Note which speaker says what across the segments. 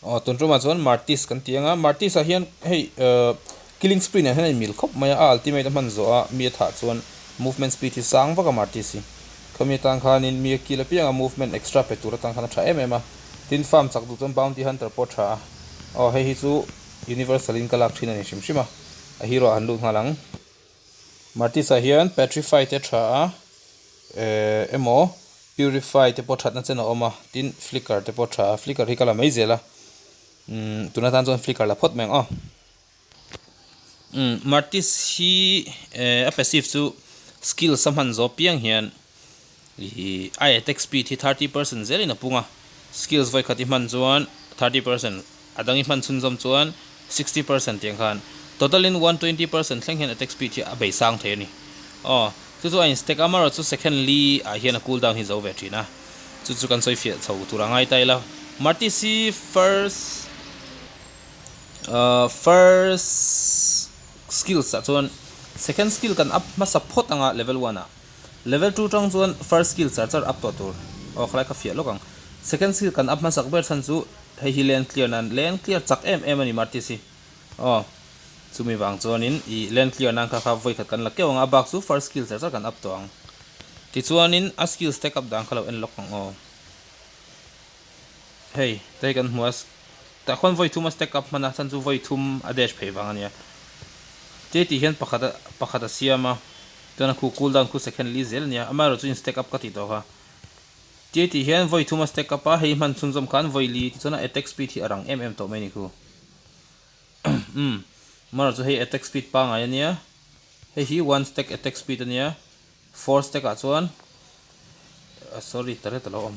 Speaker 1: Aw tun tumah chuan Martis kan ti ang a, Martis ah hian hei ehh killing spree nen hian a inmil khawp mai a, a ultimate a hman zawh a mi a thah chuan movement speed hi sang vak a Martis hi. Khami atan khanin mi a kill apiang a movement extra pe tur atan khan a tha em em a, tin farm chak duh chuan bounty hunter pawh a tha a, aw hei hi chu universal in ka lak thin a ni hrim hrim a, a hero ah han lut nghal ang. Martis ah hian petrify te tha a eh emaw purify te pawh thatna chen a awm a tin flicker te pawh tha a flicker hi ka la mai zel a umm tuna tan chuan flicker la phawt mai ang aw umm Martis hi eh a passive chu skills a hman zawh piang hian ih a attack speed hi 30% zelin a pung a skills vawikhat i hman chuan 30% A dang i hman chhunzawm chuan 60% tiang khan total in 120% thleng hian attack speed hi a bei sang thei a ni. Aw, chu chu a in stack a, amaherawh chu second li ah hian a cool down hi zo ve thin a, chu chu kan sawi fiah chho tur a ngai ta ila. Martis hi first first skills ah chuan second skill kan up hmasa phawt anga level one ah level two tang chuan first skill char char up tawh tur. Aw khalai ka fiah lawk ang. Second skill kan up hmasak ber chhan chu Hei hi lane clear nan lane clear chak em em a ni Martis hi. Aw chumi vang chuanin ih lane clear nan kha kha vawi khat kan la keuh ang a, a bak chu first skill char char kan up tawh ang. Tichuanin a skill stack up dan kha lo en lawk ang aw. Hei te hi kan hmu a, tah khuan vawi thum a stack up hman a, chhan chu vawi thum a dash phei vang a nia. Ti tih hian pakhat a pakhat a siam a, chuan a khu cool down khu second li zel a nia, amaherawhchu in stack up ka tih tawh kha. Tia tih hian vawi thum a stack up a, hei hman chhunzawm khan vawi li tichuan a attack speed hi a rang em em tawh mai a ni khu. Umm mara chu hei attack speed pangai a nia, hei hi one stack attack speed a nia, four stack ah chuan sorry ta ret a lo awm.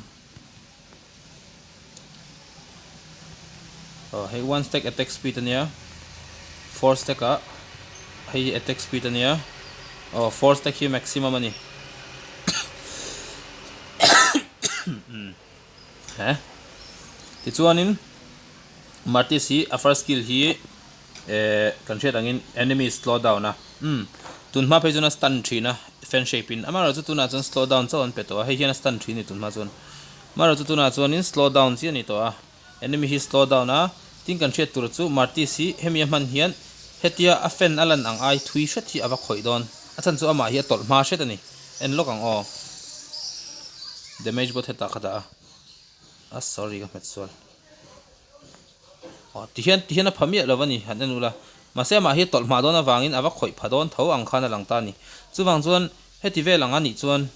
Speaker 1: Aw hei one stack attack speed a nia, four stack ah hei hi attack speed a nia, aw four stack hi maximum a ni. He tichuanin Martis hi a first skill hi eh kan hriat angin enemy slow down a umm tun hma phei chuan a stun thin a fan shape in amaherawhchu tunah chuan slow down chauh an pe tawh a hei hian a stun thin a ni tun hma chuan amaherawhchu tunah chuanin slow down chiah a ni tawh a enemy hi slow down a tin kan hriat tur chu Martis hi hemi a hman hian hetia a fan a lan ang ai thui hret hi a va khawih dawn a chhan chu amah hi a tawlh hma hret a ni en lawk ang aw damage bawt hetah kha dah a a sorry ka hmet sual. Aw tihian tihian a pha miah lo a ni han en ula mahse amah hi a tawlh hmah dawn avangin a va khawih pha dawn tho ang khan a lang ta a ni chuvang chuan heti vel ang a nih chuan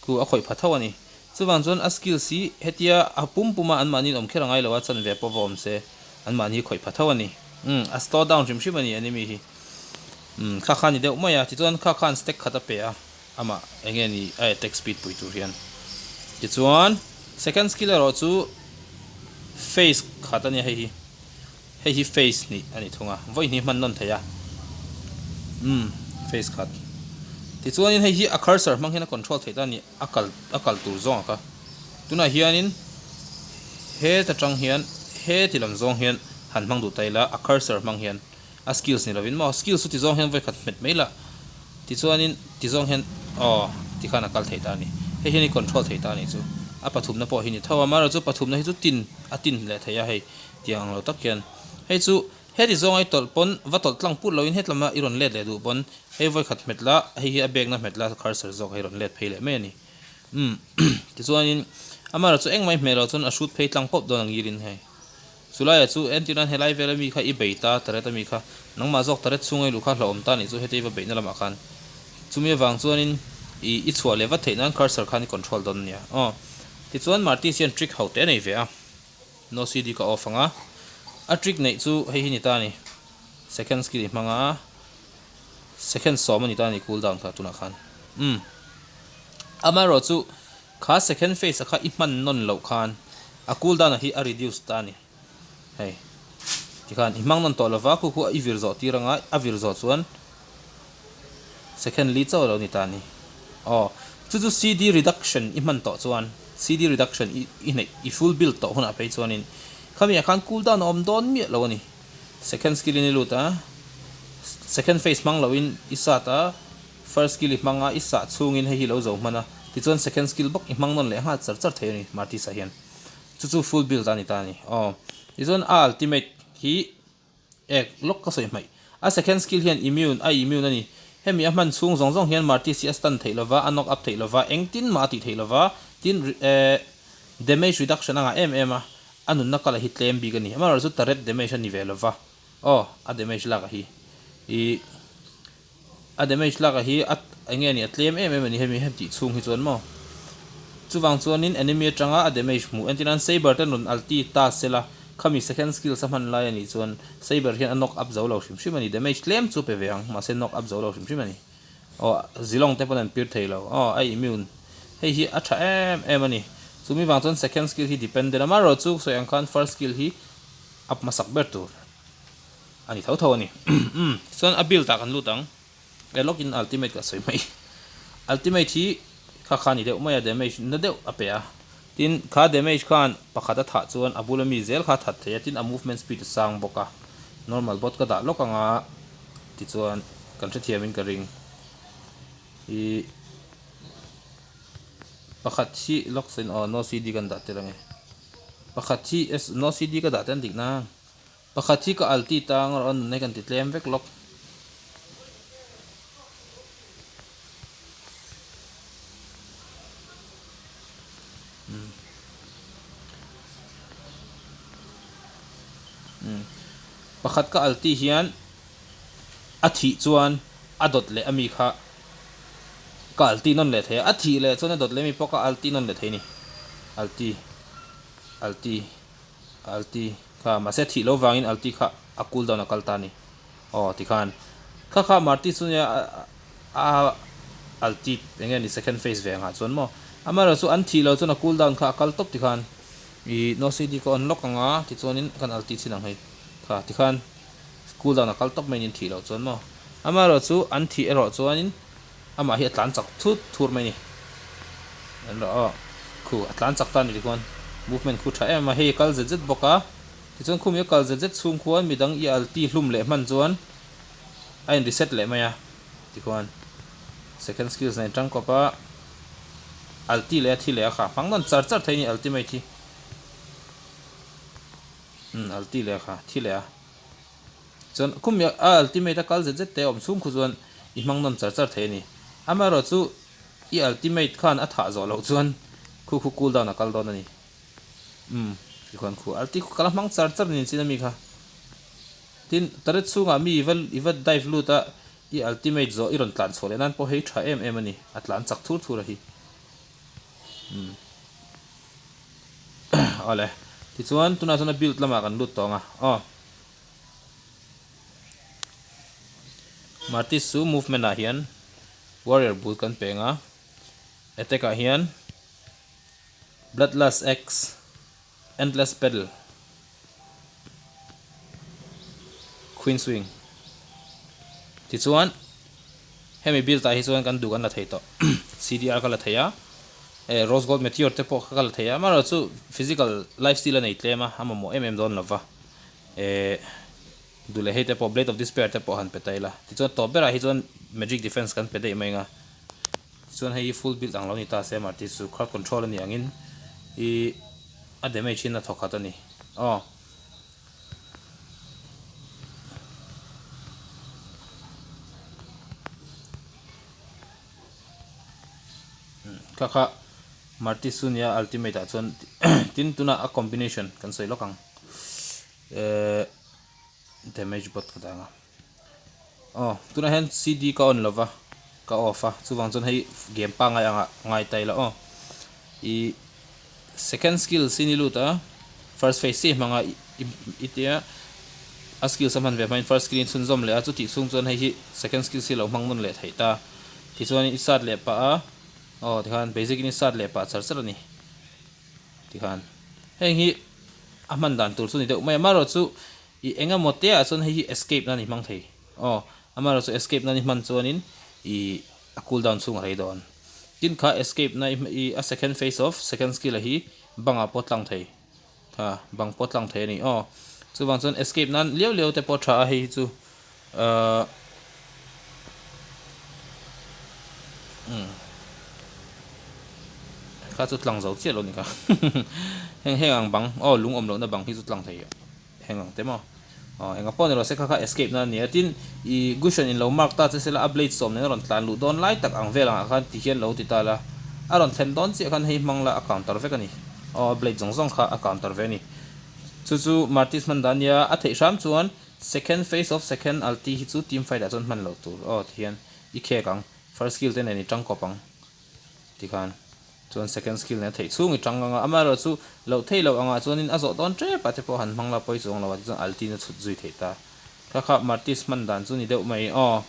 Speaker 1: khu a khawih pha tho a ni chuvang chuan a skills hi hetia a pum pum a anmahni in awm kher a ngai lo a chanve pawh va awm se anmahni hi khawih pha tho a ni umm a slow down hrim hrim a ni enemy hi umm kha kha a ni deuh mai a tichuan kha khan stack khat a pe a amah eng nge ni a attack speed pui tur hian tichuan second skill erawh chu face khat a nia hei hi hei hi face hnih a ni thung a vawi hnih hman nawn thei a umm face khat tichuanin hei hi a cursor hmang hian a control theih ta a ni a kal a kal tur zawng a kha tunah hianin heta tang hian heti lam zawng hian han hmang duh ta ila a cursor hmang hian. A skills ni lovin maw skills chu ti zawng hian vawikhat hmet mai la tichuanin ti zawng hian aw ti khan a kal thei ta a ni hei hian i control thei ta a ni chu a pathumna pawh hi ni tho a amaherawhchu pathumna hi chu tin a tin leh thei a hei tiang ang lo tak hian hei chu heti zawnga i tawlh pawn va tawlh tlang put lovin hetlama i rawn let leh duh pawn hei vawikhat hmet la hei hi a bekna hmet la cursor zawk hei rawn let phei leh mai a ni umm tichuanin amaherawhchu engmah i hmeh loh chuan a hrut phei tlang pawp dawn ang ngirin hei. Chulaiah chu entirnan helai vela mi kha i bei ta, taret ami kha, nangmah zawk taret chhunga i luh kha hlauhawm ta nih chu heti va beihna lamah khan. Chumi avang chuanin i i chhuah leh vat theih nan cursor khan i control dawn a nia. Aw. Tichuan Martis hian trick ho te a nei ve a. No CD ka off ang a. A trick neih chu hei hi ni ta a ni. Second skill i hmang a. Second sawm a ni ta a ni cool down kha tunah khan. Umm. Amaherawhchu Kha second phase a kha i hman nawn loh khan a cool down a hi a reduce ta a ni. Hei tikhan i hmang nawn tawh lova khu khu i vir zawh tir anga a vir zawh chuan second li chauh a lo ni ta a ni. Aw chu chu CD reduction i hman tawh chuan CD reduction i i neih i full build tawh hunah phei chuanin khami ah khan cool down a awm dawn miah lo a ni. Second skill in i lut a second phase hmang lohin i sat a. First skill i hmang a, i sah chhungin hei hi lo zo hman a, tichuan second skill bawk i hmang nawn leh nghal char char thei a ni Martis-a hian. Chu chu full build a ni ta a ni. Aw. Tichuan a ultimate hi ek lawk ka sawi hmaih. A second skill hian immune a immune a ni. Hemi a hman chhung zawng zawng hian Martis hi a stun theih lova, a knock up theih lova, engtin mah a tih theih lova, tin eh damage reduction a ngah em em a, a nunna kala hi tlem bik a ni. Amaherawhchu turret damage a ni ve lova. Aw, a damage lak a hi ih a damage lak a hi a eng nge ni a tlem em em a ni hemi hem tih chhung hi chuan maw. Chuvang chuanin enemy atanga a damage hmuh entir nan Saber te rawn ulti ta sela khami second skills a hman lai a nih chuan Saber hian a knock up zo lo hrim hrim a ni damage tlem chu pe ve ang mahse knock up zo lo hrim hrim a ni. Aw Zilong te pawn an pir thei lo aw a immune hei hi a tha em em a ni. Chumi vang chuan second skill hi dependent a amaherawhchu sawi ang khan first skill hi a hmasak ber tur a ni tho tho a ni. Umm chuan a build ah kan lut ang. E lawk in ultimate ka sawi mai. Ultimate hi kha kha ni deuh mai a damage na deuh a pe a. Tin kha damage khan pakhat a thah chuan a bula mi zel kha a that thei a tin a movement speed a sang bawk a. Normal bot ka dah lawk anga tichuan kan hrethiam in ka ring. Ih Pakhat hi lawk sawn aw no cd kan dah tel ange. Pakhat hi es no cd ka dah tel dik na. Pakhat hi ka alti tang erawh a nunna hi kan ti tlem vek lawk. Pakhat ka alti hian a thih chuan a dawt leh ami kha Ka alti nawn leh thei a, a thih leh chuan a dawt leh mi pawh ka alti nawn leh thei a ni. Alti, alti, alti kha mahse a thih loh vangin alti kha a cool down a kal ta a ni. Aw tikhan kha kha Marty chu nia a alti eng nge ni second phase ve angah chuan maw. Amaherawhchu an thih loh chuan a cool down kha a kal tawp tikhan ih no cd ka on lawk ang a tichuanin kan alti chin ang hei kha tikhan. Cool down a kal tawp mai niin thih loh chuan maw. Amaherawhchu an thih erawh chuanin amah hi a tlan chak thut thur mai a ni. En rawh aw, khu a tlan chak ta a ni tikhuan movement khu tha em a, hei a kal zet zet bawk a, tichuan khumi a kal zet zet chhung khuan midang i alti hlum leh hman chuan a in reset leh mai a tikhuan second skills nen tangkawp a alti leh a thi leh a kha hmang nawn char char thei a ni ultimate hi. Umm alti leh a kha thi leh a chuan khumi a ultimate a kal zet zet te a awm chhung khu chuan i hmang nawn char char thei a ni. Amaherawhchu i ultimate khan a thah zawh loh chuan khu khu cool down a kal dawn a ni. Umm tikhuan khu alti khu kal a hmang char char ni chin a mi kha. Tin turret chhungah mi i va i va dive lut a i ultimate zawh i rawn tlan chhuah leh nan pawh hei tha em em a ni a tlan chak thur thur a hi. Umm. Awle. Tichuan tunah chuan a build lamah kan lut tawh ang a. Aw. Martis chu movement ah hian warrior boot kan peng a. Attack ah hian bloodlust axe, endless battle, queen's wing. Tichuan hemi build ah hi chuan kan duh kan la thei tawh. CDR ka la thei a. Eh rose gold meteor te pawh kha ka la thei a amaherawhchu physical life steal a nei tlem a a mamawh em em dawn lova eh duh leh hei te pawh blade of despair te pawh han pe ta ila tichuan tawp berah hi chuan magic defense kan pe daih mai ang a tichuan hei hi full build ang lo ni ta se martis chu crowd control a ni angin ih a damage hi na thawk khat a ni aw. Kha kha Marty Sunia ultimate ah chuan tin tunah a combination kan sawi lawk ang ehh damage bot ka dang a aw tunah hian CD ka on lova ka off a chuvang chuan hei game pangngai anga ngai ta ila aw ih second skill sin i lut a first phase chiah hmanga i tia a skills a hman ve hmain first skill in chhunzawm leh a chutih chhung chuan hei hi second skills hi a lo hmang nawn leh theih ta. Tichuan i sat leh pah a, aw tikhan basic in i sat leh pah char char a ni tikhan heng hi a hman dan tur chu ni deuh mai a amaherawhchu i eng emaw te ah chuan hei hi escape nan i hmang thei aw amaherawhchu escape nan i hman chuanin i a cool down chhung a rei dawn tin kha escape na i a second phase of second skill a hi bangah pawh tlang thei kha bang pawh tlang thei a ni aw chuvang chuan escape nan liau liau te pawh a tha a hei hi chu ahh umm kha chu tlang zo chiah lo ni kha. Heng heng ang bang, aw lung awm lohna bang hi chu tlang thei heng ang te maw. Aw enga pawh ni rawh se kha kha escape na a ni a. Tin, i Gushen in lo mark ta che sela a blade sawm nen a rawn tlan luh dawn lai tak ang vel angah khan ti hian lo ti ta la. A rawn thlen dawn chiah khan hei hmang la a counter vek a ni. Aw a blade zawng zawng kha a counter ve a ni. Chu chu Martis hman dan nia a theih hram chuan second phase of second ulti hi chu team fight ah chuan hman loh tur aw ti hian i khek ang. First skill te nen i tang kawp ang ti khan. Chuan second skill nen a theih chhung i tang ang a, amaherawh chu loh theih loh angah chuanin a zawh dawn tep a te pawh han hmang la pawi chuang lo a tichuan ulti na chhut zui theih ta. Kha kha Martis hman dan chu ni deuh mai aw.